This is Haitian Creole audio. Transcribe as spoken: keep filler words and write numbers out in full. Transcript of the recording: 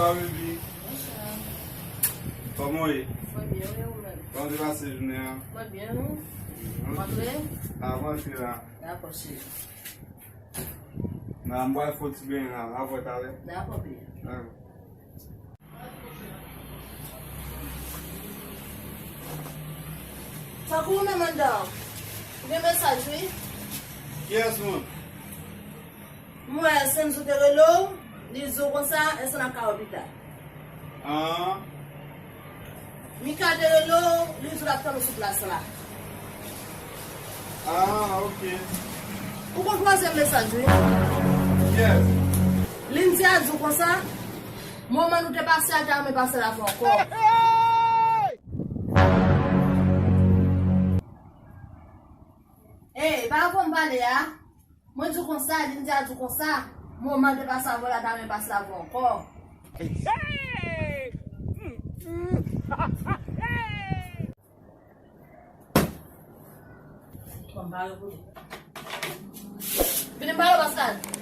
Bonsoir, baby. Bonsoir. Kòman w ye? Mwen byen, wi, ou menm? Kòman te pase jounen an? Mwen byen, wi. Mhm. Ou antre? A, mwen antre la. Dakò, cheri. Nan, m pral fè yon ti benyen la, m ap wè talè. Dakò, baby. Dakò. Tankou ou menm anndan an, ou gen mesaj, wi. Kiyès moun? M wè Senzo te rele w, li di w konsa, èske n ap ka lopital? Ah. Mika te rele w, li di w l ap tann ou sou plas la. Ah, ok. Ou konn twazyèm mesaj, wi. Kiyès? Lindia di w konsa, moman nou te pase a, ta renmen pase l avè w ankò. Ey, pa avè w m pale a. Mwen di w konsa, Lindia di w konsa, moman te pase avè w la, ta renmen pase l avè w ankò. Bon, m pa repoze. Vini m pale w, Pascal.